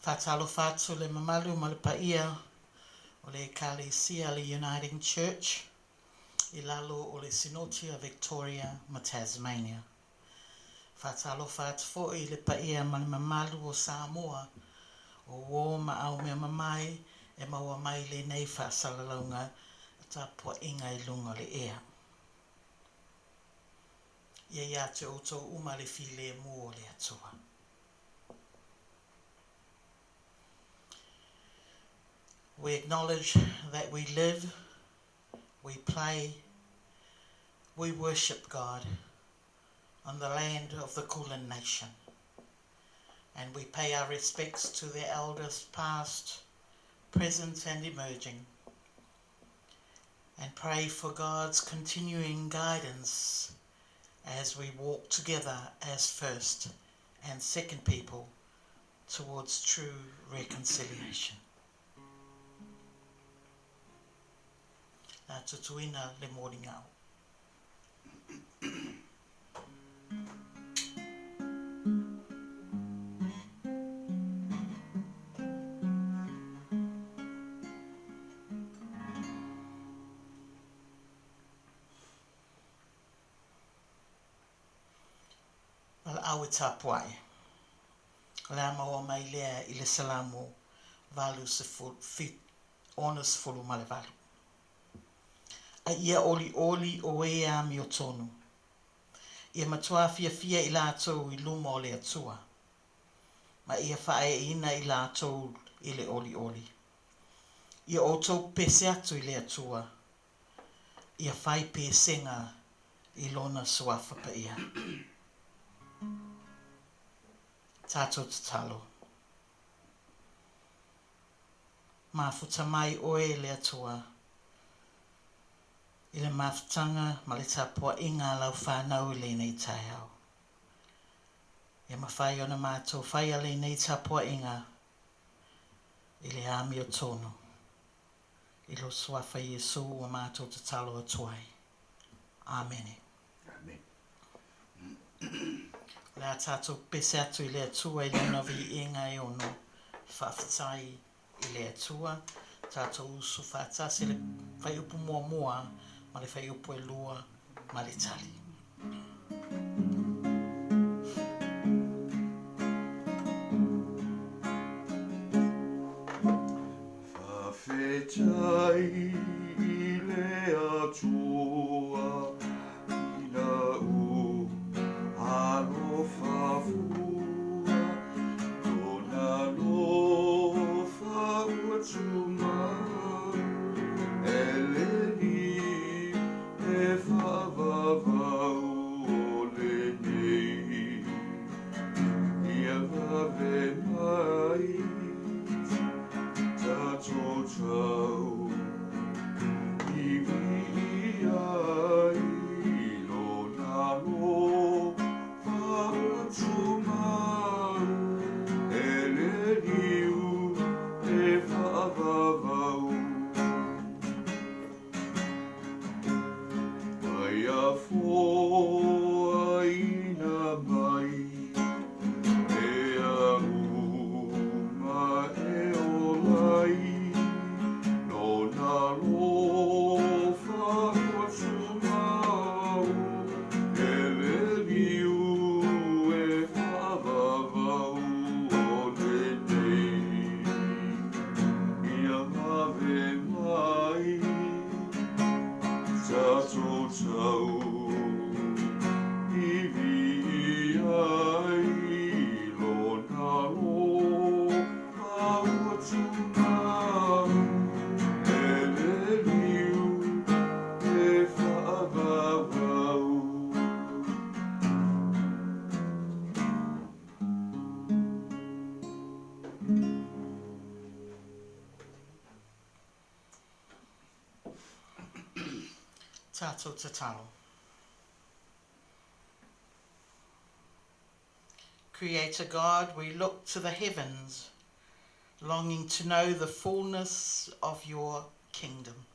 Faatalofa atu le mamalu ma le paia o le Ekalesia le Uniting Church i lalo o le Sinoti a Victoria ma Tasmania. Faatalofa atu foi i le paia ma le mamalu o Samoa, o uō ma aumea mamae e maua mai lenei faasalalauga tapuaiga i luga o le ea. Ia ia te outou uma le filemu o le Atua. We acknowledge that we live, we play, we worship God on the land of the Kulin Nation. And we pay our respects to their elders past, present and emerging. And pray for God's continuing guidance as we walk together as first and second people towards true reconciliation. La tutuina le mōringao. Valaau e tapuai. O le a maua mai lea i le Salamo 68. A ia olioli o e amiotonu. Ia matua fiafia i latou i luma o le Atua, ma ia faaeeina i latou i le olioli. Ia outou pese atu i le Atua, ia fai pesega i Lona Suafa Paia. Tatou tatalo. Mafuta mai oe e le Atua i le mafutaga ma le tapuaiga a lau whanau i lenei taeao. Ia mafai ona matou whaia lenei tapuaiga i le amiotonu. I lo Suafa Iesu ua matou tatalo atu ai. Amene. Amen. O le a tatou pese atu i le Atua i Lona viiga e ono faafetai i le Atua. Tatou usu faatasi le fuaiupu muamua ma le fuaiupu e lua ma le tali. Faafetai i le Atua i lau alofa fua, Lona alofa ua tumau, e le niu e faavavau o lenei. Ia vave mai tatou tau i viia ai Lona alofa ua tumau, e le niu e faavavau. Mai a foaina mai mea uma e ola ai, Lona alofa ua tumau, e le niu e faavavau o lenei. Ia vave mai tatou tau i viia ai Lona alofa ua tumau, e le niu e faavavau. Tatou tatalo. Creator God, we look to the heavens, longing to know the fullness of your kingdom.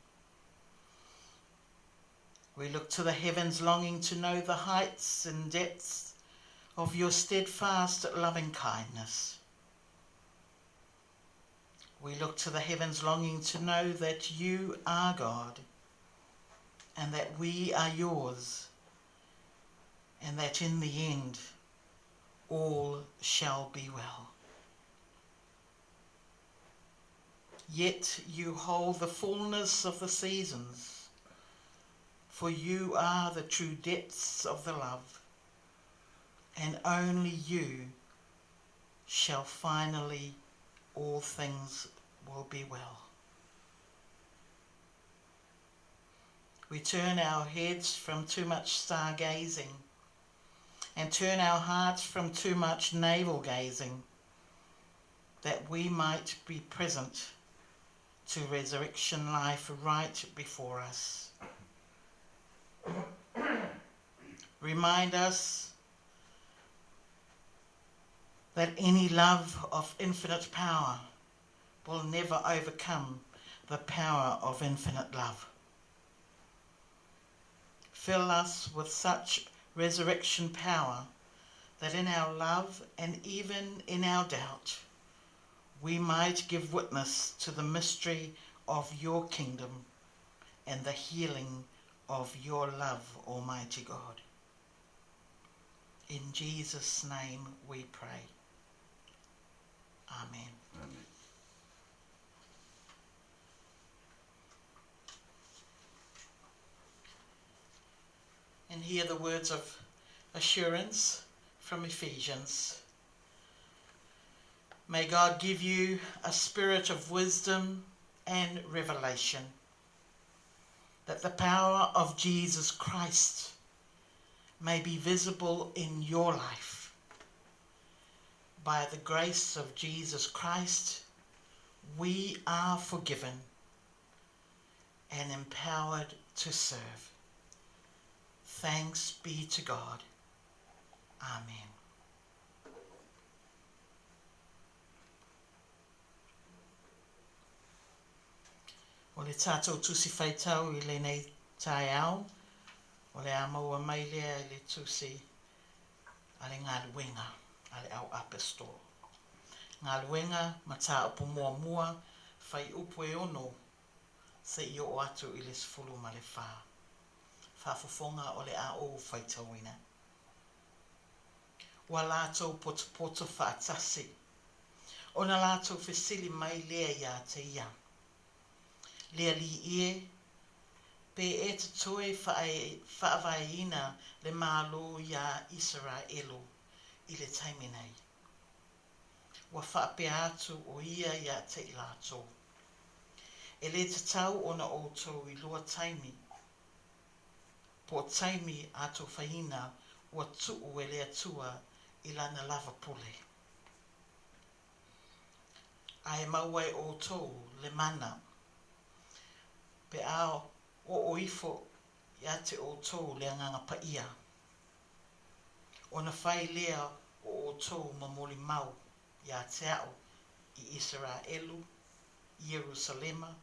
We look to the heavens, longing to know the heights and depths of your steadfast loving kindness. We look to the heavens longing to know that you are God and that we are yours and that in the end all shall be well. Yet you hold the fullness of the seasons, for you are the true depths of the love, and only you shall finally all things will be well. We turn our heads from too much stargazing and turn our hearts from too much navel gazing, that we might be present to resurrection life right before us. Remind us that any love of infinite power will never overcome the power of infinite love. Fill us with such resurrection power that in our love and even in our doubt, we might give witness to the mystery of your kingdom and the healing of your love, Almighty God. In Jesus' name we pray. Amen. Amen. And hear the words of assurance from Ephesians. May God give you a spirit of wisdom and revelation, that the power of Jesus Christ may be visible in your life. By the grace of Jesus Christ, we are forgiven and empowered to serve. Thanks be to God. Amen. O le tātou tusi faitau i lenei taeao, o le a maua mai lea i le tusi a le Galuega a le Au Aposetolo. Galuega Mataupu Muamua, Fuaiupu e ono seia oo atu i le 14. Faafofoga o le a ou faitauina. Ua latou potopoto faatasi, ona latou fesili mai lea iā te ia, Le Alii e, pe e te toe faavaeina le Malo iā Isaraelu i le taimi nei? Ua faapea atu o ia iā te i latou, E le tatau ona outou iloa taimi, po o taimi a tofaina ua tuu e le Atua i lana lava pule. A e maua e outou le mana, pe a oo ifo ia te outou le Agaga Paia, ona fai lea o outou ma molimau iā te a'u i Isaraelu, Ierusalema,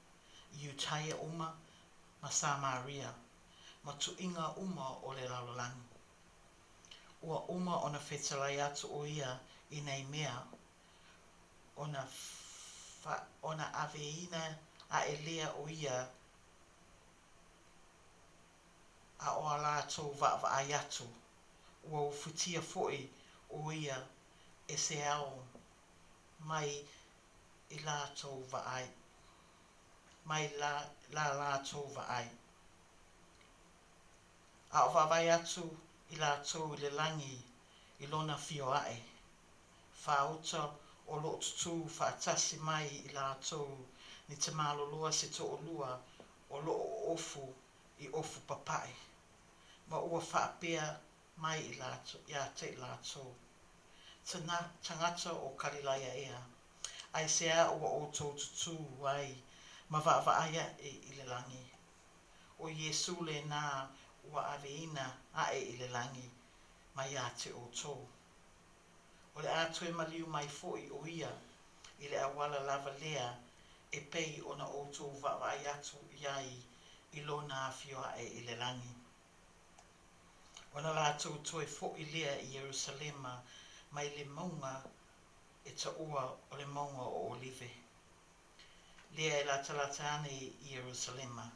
Iutaia uma, ma Samaria, ma tuiga uma o le lalolagi. Ua uma ona fetalai atu o ia i nei mea, ona ona aveina aʻe lea o ia a o a latou vaavaai atu, ua ufitia foi o ia e se ao mai i latou vaai, mai la latou vaai. A o vaavaai atu i latou i le lagi i lona afio aʻe, fāuta o loo tutū faatasi mai i latou ni te maloloa se toalua o loo ofu i ofu papae, ma ua faapea mai i latou, iā te i latou, Tagata o Kalilaia ea, aisea ua outou tutū ai ma vaavaai aʻe i le lagi? O Iesū lenā ua aveina aʻe i le lagi mai iā te outou. O le a toe maliu mai foi o ia i le auala lava lea e pei ona outou vaavaai atu i ai i lona afio aʻe i le lagi. Ona latou toe foi lea i Ierusalema mai le mauga e taua o le Mauga o Olive. lea e latalata ana i Ierusalema,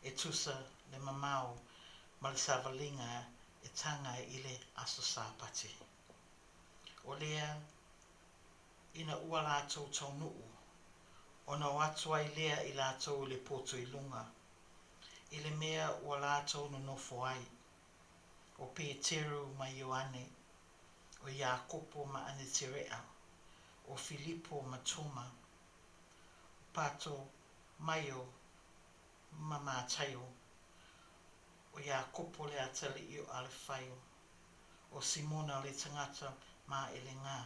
e tusa le mamao ma le savaliga e taga i le aso Sapati. O lea, ina ua latou taunuu, ona o atu ai lea i latou i le poto i luga, i le mea ua latou nonofo ai, o Peteru ma Ioane, o Iakopo ma Aneterea, o Filipo ma Toma, o Patomaio ma Mataio, o Iakopo le atalii o Alefaio, o Simona le tagata māʻelegā,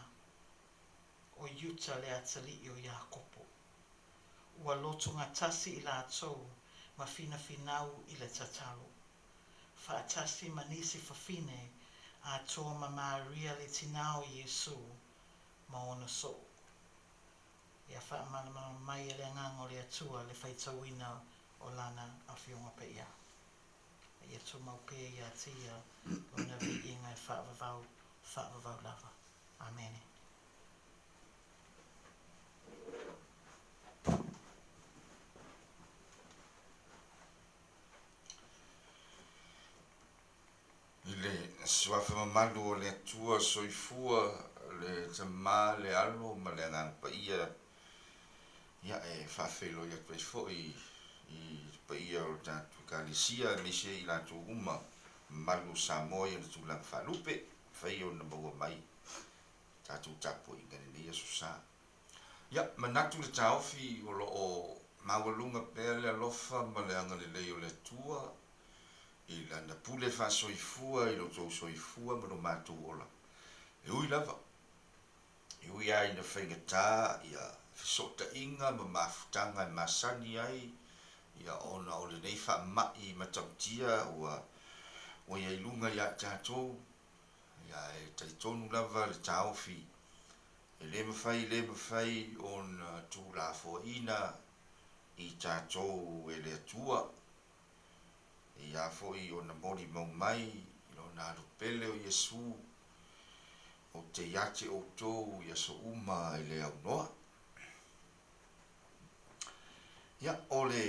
o Iuta le atalii o Iakopo. Ua lotogatasi i latou ma finafinau i le tatalo, faatasi ma nisi fafine atoa ma Maria le tinā o Iesu ma ona soo. Ia faamalamalama mai e le Agaga o le Atua le faitauina o Lana Afioga Paia. A ia tumau pea ia te Ia Lona viiga e faavavau, faavavau lava. Amene. I le Suafa mamalu o le Atua Soifua, le Tama, le Alo ma le Agaga Paia, ia e faafeiloai atu ai foi i le paia o le tatou Ekalesia aemaise i latou uma mamalu o Samoa i ona tulaga faalupe, mafai ona maua mai tatou tapuaiga i lenei Aso Sa. Ia, manatu le taofi o lo o maualuga pea le alofa ma le agalelei o le Atua i Lana pule faasoifua i lo outou soifua ma lo matou ola. E ui lava, e ui lava ina faigata ia fesootaiga ma mafutaga e masani ai ia ona o lenei faamai matautia ua ua i ai luga ia i tatou, ia e talitonu lava le taofi e le mafai le mafai ona tuulafoaiina i tatou e le Atua. E ia foi ona molimau mai i Lona Alo pele o Iesu, Ou te ia te outou i aso uma e le aunoa. Ia, o le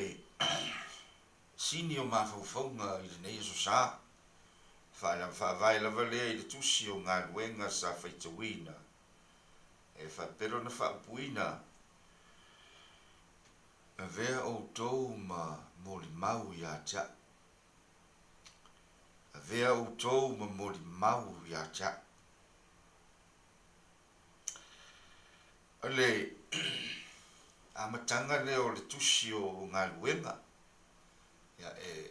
sini o mafaufauga i lenei Aso Sa, faavae lava lea i le tusi o galuega sa faitauina, e faapea lona faaupuina, Avea outou ma molimau ia te au. Avea outou ma molimau ia te au. O le amataga lea o le tusi o galuega, ia e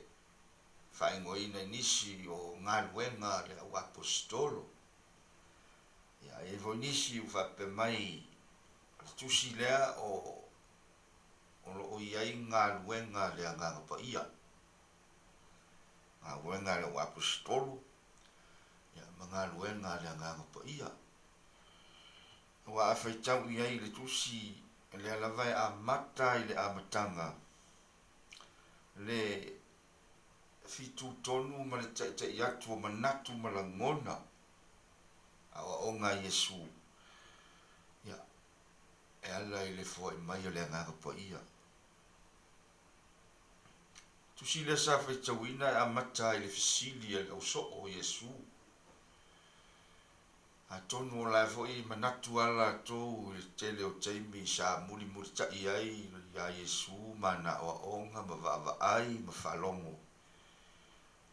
faaigoaina i nisi o galuega a le au aposetolo. Ia e i ai foi nisi ua faapea mai o le tusi lea o o lo o i ai galuega a le Agaga Paia, galuega a le au Aposetolo, ia, ma galuega a le Agaga Paia. Aua a faitau i ai i le tusi, lea lava e amata i le amataga le fitutonu ma le taitai atu o manatu ma lagona aoaoga a Iesu, ia, e ala i le foai mai o le Agaga Paia. Tusi lea sa faitauina e amata ai le fesili a le ausoo o Iesu. Atonu o la e foi manatu a latou i le tele o taimi sa mulimulitai ai ia Iesu ma ana aoaoga ma vaavaai ma faalogo.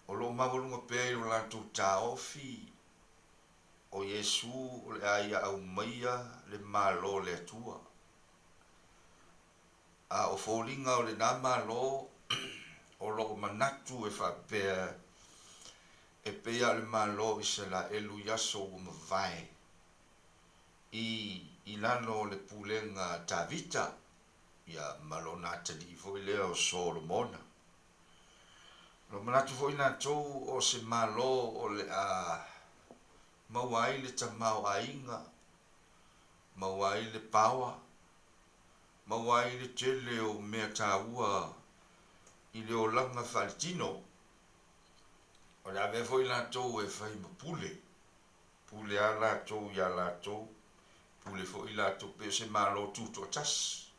O lo o maualuga pea i lo latou taofi O Iesu o le a ia aumaia le Malo o le Atua. A o foliga o lena Malo o lo o manatu e faapea e pei a o le Malo o Isalaelu i aso ua mavae i i lalo o le pulega a Tavita ia ma lona atalii foi lea o Solomona. O lo o manatu foi latou o se Malo o le a maua ai le tamaoaiga, maua ai le paoa, maua ai le tele o mea taua i le olaga faaletino. O le a avea foi latou e fai ma pule, pule lava latou ia latou, pule foi latou pei o se Malo tutoatasi.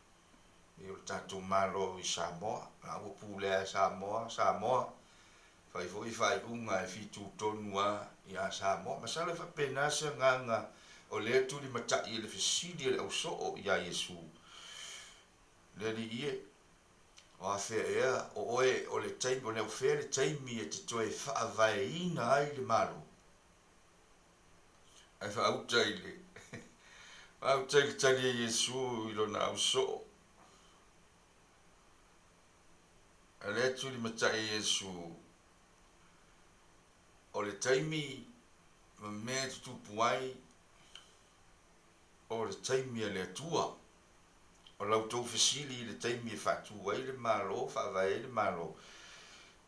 Pei o le tatou Malo i Samoa, la ua pulea e Samoa Samoa, fai foi faaiuga e fitutonu lava ia Samoa. Masalo e faapena se agaga o lea e tulimatai e le fesili a le ausoo ia Iesu, Le Alii e, o afea ea o oe o le taimi, o le aufea le taimi e te toe faavaeina ai le Malo? Ae faauta i le faauta i le tali a Iesu i lona ausoo. A lea tulimatai e Iesu, o le taimi ma mea e tutupu ai, o le taimi a le Atua. O la outou fesili i le taimi e faatu ai le Malo, faavae ai le Malo,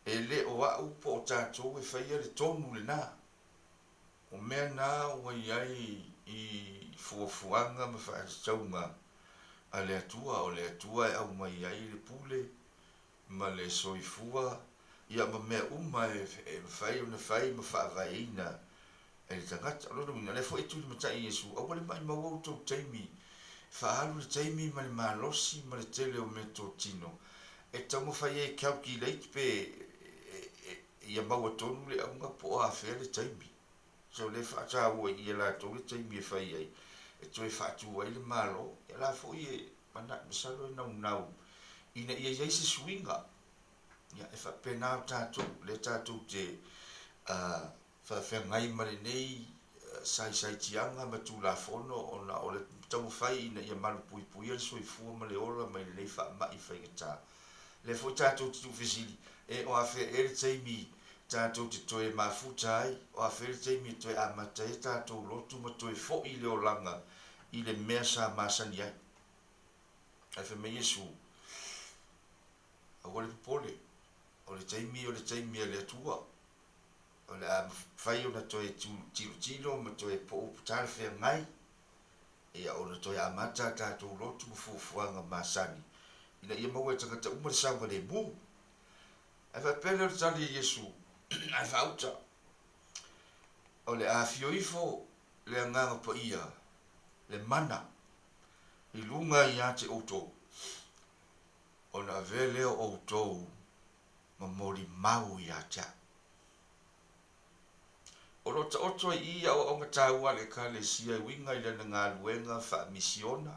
e le o au po o tatou e faia le tonu lena. O mea na ua i ai i fuafuaga ma faatatauga a le Atua, o le Atua e aumai ai le pule ma le soifua, ia ma mea uma e mafai ona fai ma faavaeina e le tagata. O lona uiga, o lea foi e tulimatai Iesu, aua le maimauina outou taimi, faaalu le taimi ma le malosi ma le tele o meatotino e taumafai ai e calculate pe ia maua tonu le auga po o afea le taimi. So o lea e faataua i i e latou le taimi e fai ai, e toe faatu ai le Malo. Ia la foi e masalo e naunau ina ia i ai se suiga. Ia e faapena o tatou, lea tatou te faafeagai ma lenei saisaitiaga ma Tulafono ona o le taumafai ina ia malupuipuia le soifua ma le ola mai lenei faamai faigata. Lea foi tatou te tuufesili, e o afea ea le taimi tatou te toe mafuta ai, o afea le taimi e toe amata ai a tatou lotu ma toe foi le olaga i le mea sa masani ai. Ae fai mai Iesu, Aua le popole, o le taimi o le taimi a le Atua. O le a mafai ona toe tilotilo ma toe po o talafeagai ia ona toe amata a tatou lotu ma fuafuaga masani ina ia maua e tagata uma le saogalemu. Ae faapea lea o le tali a Iesu, ae faauta, O le a afio ifo le Agaga Paia, le mana, i luga ia te outou, ona avea lea o outou ma molimau ia te au. O lo o taoto ai i i aoaoga taua a le Ekalesia e uiga i lana galuega faamisiona,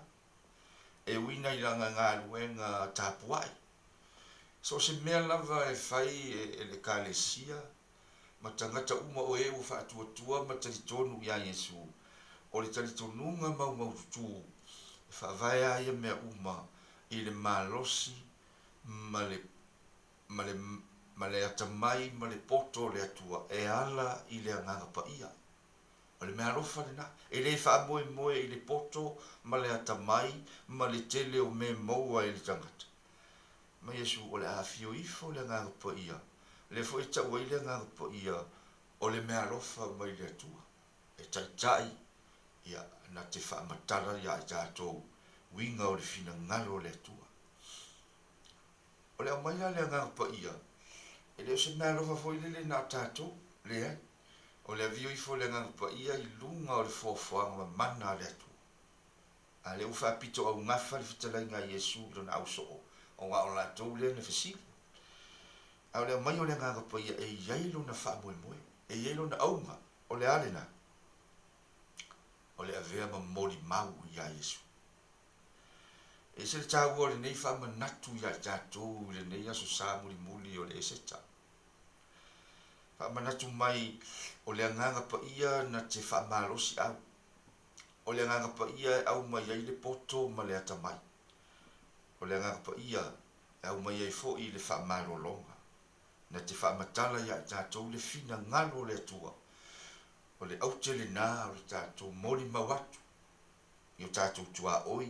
e uiga i lana galuega tapuai. So o se mea lava e fai e le Ekalesia ma tagata uma o e ua faatuatua ma talitonu iā Iesu, o le talitonuga maumaututu e faavae a ia mea uma i le malosi ma le ma le, ma le atamai ma le poto o le Atua e ala i le Agaga Paia. O le meaalofa lena. E le faamoemoe i le poto ma le atamai ma le tele o mea maua e le tagata. Ma Iesu, o le a afio ifo le Agaga Paia, lea foi e tau ai le Agaga Paia o le meaalofa mai le Atua, e taitai, ia, na te faamatala iā i tatou uiga o le finagalo o le Atua. O le aumai la le Agaga Paia, e le o se meaalofa foi lele na o tatou, leai. O le avio ifo o le Agaga Paia i luga o le foafoaga mamana a le Atua. A lea ua faapito augafa le fetalaiga a Iesu i lona ausoo, aua o latou lea na fesili. A o le aumai o le Agaga Paia e i ai lona faamoemoe, e i ai lona auga, o le a lena? O le avea ma molimau iā Iesu. E ese le taua o lenei faamanatu ia i tatou i lenei Aso Sa mulimuli o le Eseta. Faamanatu mai o le Agaga Paia na te faamalosiau. O le Agaga Paia e aumai ai le poto ma le atamai. O le Agaga Paia e aumai ai foi le faamalologa. Na te faamatala ia i tatou le finagalo o le Atua. O le aute lena o le tatou molimau atu. i o tatou tuaoi,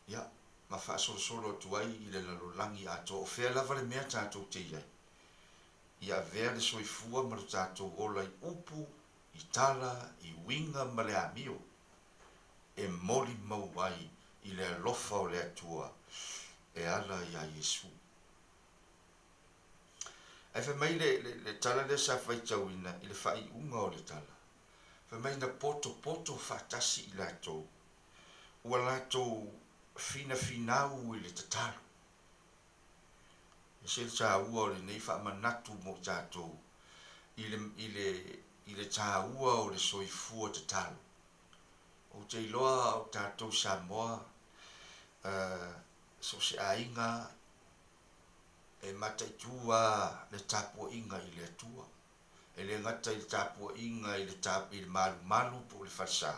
ia, ma faasolosolo atu ai i le lalolagi atoa, o fea lava le mea tatou te i ai, ia avea le soifua ma lo tatou ola i upu, i tala, i uiga ma le amio, e molimau ai i le alofa o le Atua e ala iā Iesu. Ae fai mai le, le, le tala lea sa faitauina i le faaiuga o le tala, Fai mai na potopoto faatasi i latou, ua latou finafinau i le tatalo. E ese le taua o lenei faamanatu mo i tatou i le, i le, i le taua o le soifua tatalo. Ou te iloa o tatou Samoa, so o se aiga e mataitu lava le tapuaiga i le Atua. E le gata i le tapuaiga i le i le malumalu po o le falesa,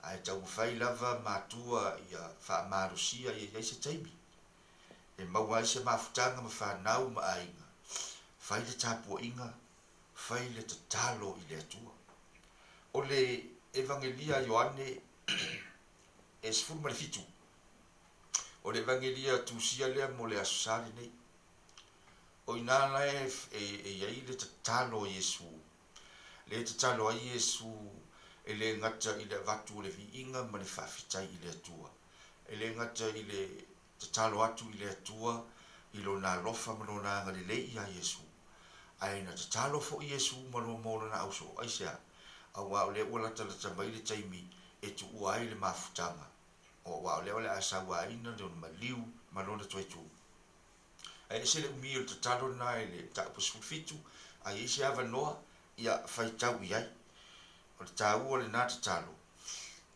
ae taumafai lava matua ia faamalosia ia i ai se taimi e maua ai se mafutaga ma fanau ma aiga, fai le tapuaiga, fai le tatalo i le Atua. O le Evagelia a Ioane e 17, o le Evagelia tusia lea mo le Aso Sa lenei. O i ina la e i ai le tatalo a Iesu, lea e tatalo ai Iesu e le gata i le avatu o le viiga ma le faafetai i le Atua, e le gata i le tatalo atu i le Atua i Lona alofa ma Lona agalelei iā Iesu, ae na tatalo foi Iesu ma lo mo Lona ausoo. Aisea? Auā o lea ua latalata mai le taimi e tuua ai le mafutaga, auā o lea o le a sauaina lona maliu ma lona toe tu. Ae ese le umi o le tatalo lena i le mataupu 17, a i ai se avanoa, ia faitau i ai. O le taua o lena tatalo,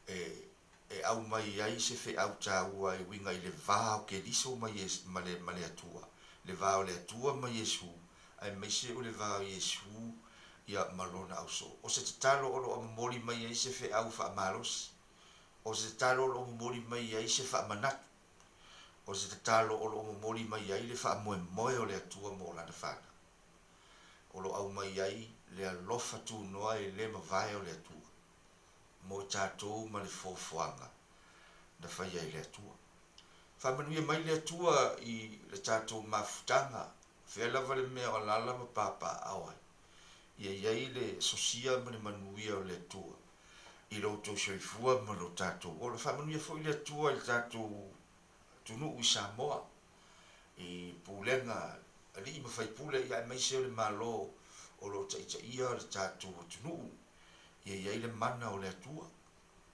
e e aumai ai se feau taua e uiga i le va o Keriso ma ma le ma le Atua, le va o le Atua ma Iesu, aemaise o le va o Iesu ia ma Lona ausoo. O se tatalo o lo o momoli mai ai se feau faamalosi. O se tatalo o lo o momoli mai ai se faamanatu. O se tatalo o lo o momoli mai ai le faamoemoe o le Atua mo Lana fanau. O lo o aumai ai le alofa tunoa e le mavae o le Atua mo i tatou ma le foafoaga na faia e le Atua. Faamanuia mai le Atua i le tatou mafutaga, fea lava le mea o alaala ma papaaao ai, ia i ai le sosia ma le manuia o le Atua i lo outou soifua ma lo tatou ola. Faamanuia foi le Atua i le tatou atunuu i Samoa, i pulega alii ma faipule, ia aemaise o le Malo o lo o taitaia le tatou atunuu, ia i ai le mana o le Atua,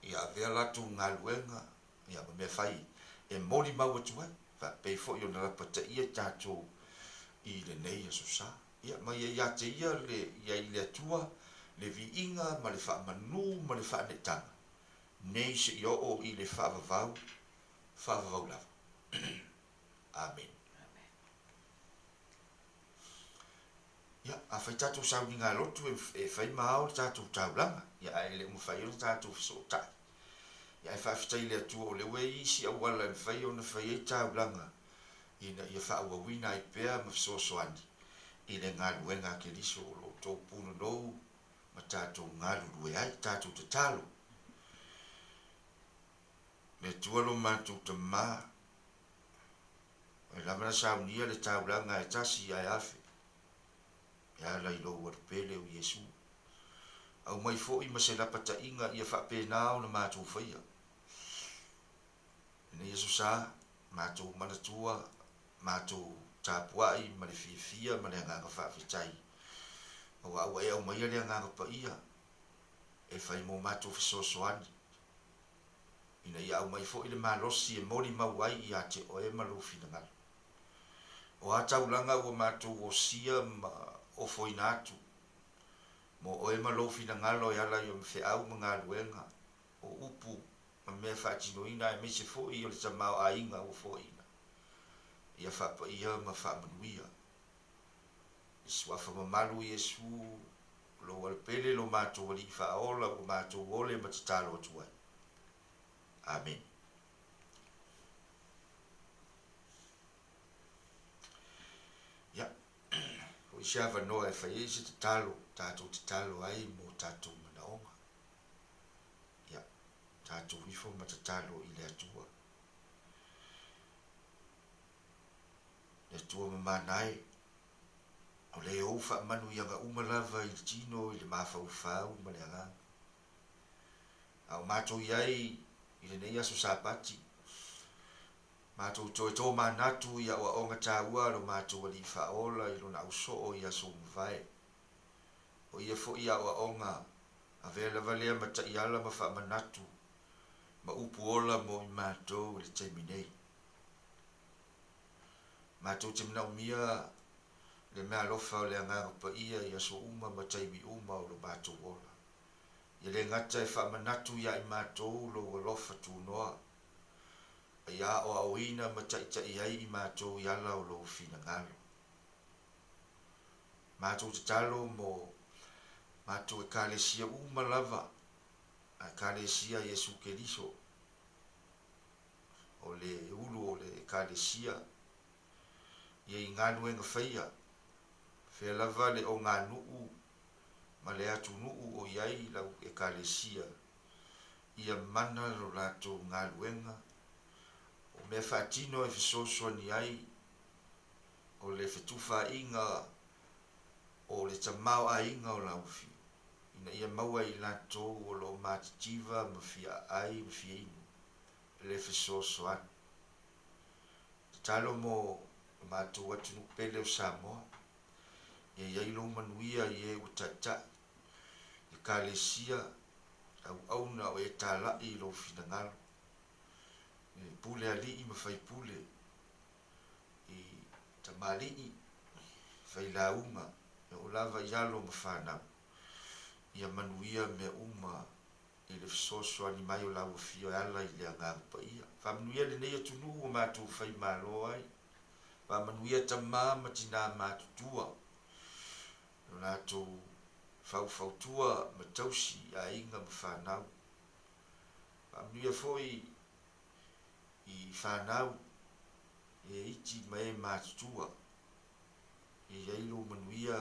ia avea latou galuega ia ma mea fai e molimau atu ai, faapei foi ona lapataia i tatou i lenei Aso Sa. Ia, ma ia ia te ia le, ia i le Atua le viiga ma le faamanu ma le faaneetaga, nei seia oo i le faavavau, faavavau lava. Amene. Ia, afai tatou sauniga lotu e fai ma ao le tatou taulaga, ia ae le o mafai ona tatou fesootai. Ia ae faafetai i le Atua o lea ua i ai isi auala e mafai ona fai ai taulaga ina ia faaauauina ai pea ma fesoasoani i le galuega a Keriso o lo o outou punonou ma tatou galulue ai. Tatou tatalo. Le Atua lo matou Tama, e lava na saunia le taulaga e tasi ae afe, e ala i lou alupele o Iesu. Aumai foi ma se lapataiga ia faapena ona matou faia. Lenei Aso Sa, matou manatua, matou tapuai ma le fiafia ma le agaga faafetai, aua ua e aumaia le Agaga Paia e fai mo matou fesoasoani, ina ia aumai foi le malosi e molimau ai ia te oe ma lou finagalo. O a taulaga ua matou osia ma ofoina atu mo oe ma lou finagalo e ala i ona feau ma galuega, o upu ma mea faatinoina aemaise foi o le tamaoaiga ua foaiina, ia faapaia ma faamanuia. I Suafa mamalu o Iesu, lou alapele lo matou Alii Faaola ua matou ole ma tatalo atu ai. Amene. Ia, foi se avanoa e fai ai se tatalo, tatou tatalo ai mo tatou manaoga. Ia, tatou ifo ma tatalo i le Atua. Le Atua mamana e, o le ou faamanuiaga uma lava i le tino, i le mafaufau ma le agaga. A o matou i ai i lenei aso Sapati, matou toe tomanatu i aoaoga taua a lo matou Alii Faaola i Lona ausoo i aso ua mavae. O ia foi aoaoga, avea lava lea ma taiala ma faamanatu. ma upu ola mo i matou i le taimi nei. Matou te manaomia le meaalofa o le Agaga Paia i aso uma ma taimi uma o lo matou ola. Ia le gata e faamanatu ia i matou lou alofa tunoa, a ia aoaoina ma taitai ai i matou i ala o lou finagalo. Matou tatalo mo matou Ekalesia uma lava, a Ekalesia a Iesu Keriso, o le ulu o le Ekalesia, ia i galuega faia, fea lava le oganuu ma le atunuu o i ai lau Ekalesia, ia mana lo latou galuega, o mea faatino e fesoasoani ai o le fetufaaiga o le tamaoaiga o lau Afio, ina ia maua e i latou o lo o matitiva ma fia aai ma fia inu le fesoasoani. Tatalo mo lo matou atunuu pele o Samoa, ia i ai lou manuia i e ua taitai, Ekalesia, auauna o e talai i lou finagalo, le pule alii ma faipule, i tamalii, failauga, e oo lava i alo ma fanau, ia manuia mea uma i le fesoasoani mai o lau Afio e ala i le Agaga Paia. Faamanuia lenei atunuu ua matou fai malo ai. Faamanuia tama ma tinā matutua, lo latou faufautua ma tausi i aiga ma fanau. Faamanuia foi i fanau, e iti ma e matutua, ia i ai lou manuia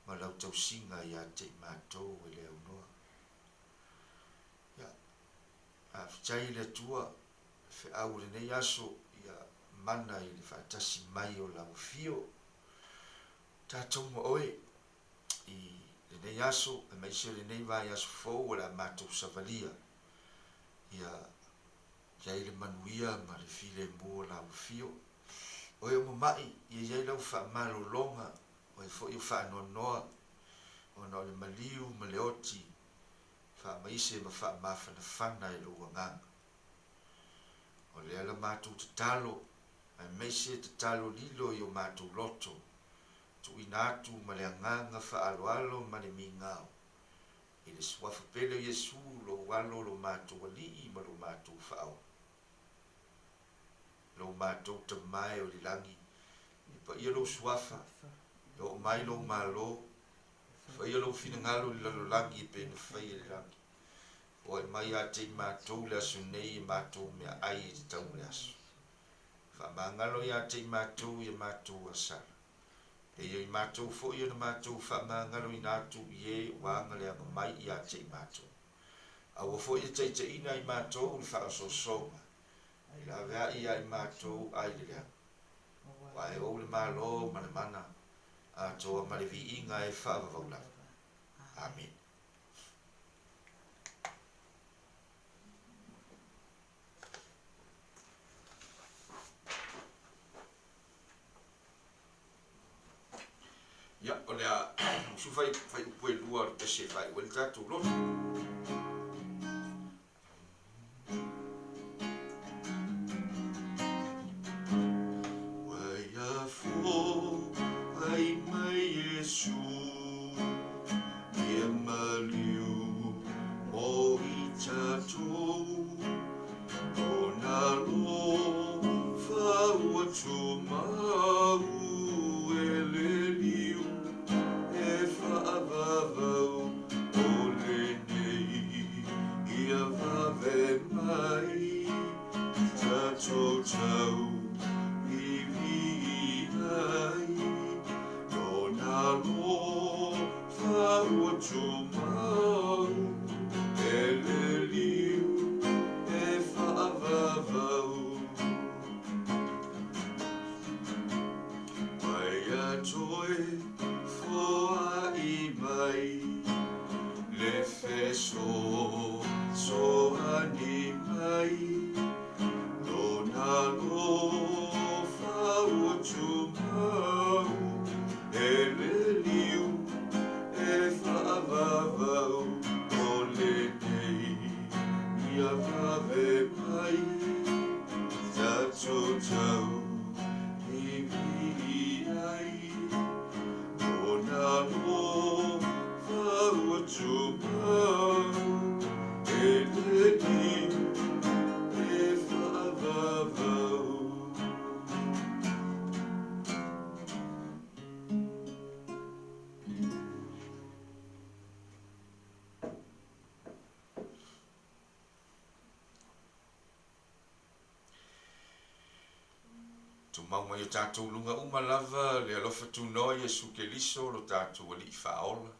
ma lau tausiga ia te i matou e le aunoa. Ia, faafetai i le Atua, le feau o lenei aso, ia mana i le faatasi mai o lau afio, tatou ma oe i lenei aso, aemaise o lenei vaiaso fou o le a matou savalia, ia i ai le manuia ma le filemu o lau afio. Oe o mama'i, ia i ai lau faamalologa, oe foi o faanoanoa, ona o le maliu ma le oti, faamaise ma faamafanafana e lou agaga. O lea la matou tatalo, aemaise tatalo lilo i o matou loto, tuuina atu ma le agaga faaaloalo ma le migao, I le Suafa pele o Iesu, lou Alo, lo matou Alii ma lo matou Faaola. Lo matou Tama e o i le lagi, e paia lou Suafa, e oo mai lou Malo, e faia lou finagalo i le lalolagi e pei ona faia i le lagi. Foai mai ia te i matou le aso nei e matou meaai e tatau ma le aso. Faamagalo ia te i matou i a matou asala. E i ai matou foi ona matou faamagaloina atu i e ua agaleaga mai ia te i matou. Aua foi e taitaiina i matou le faaosoosoga, e laveai ia i matou ai le leaga. Aua e ou le Malo ma le mana, atoa ma le viiga e faavavau lava. Amene. Ia, o le a usu fai, fai upu e lua o le pese e faaiu ai le tatou loto. Ua ia fo ai mai Iesu, ia maliu mo i tatou. Lona alofa ua tumau e le liu e faavavau o lenei. E le i e faavavau. Tumau mai o tatou luga uma lava le alofa tunoa Iesu Keliso lo tatou Alii Faaola,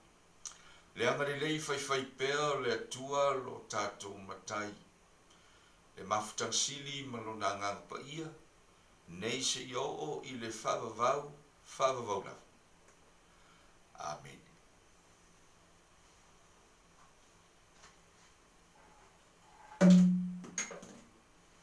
le agalelei faifaipea o le Atua lo tatou Matai, le mafutaga sili ma Lona Agaga Paia, nei seia oo i le faavavau, faavavau lava. Amene.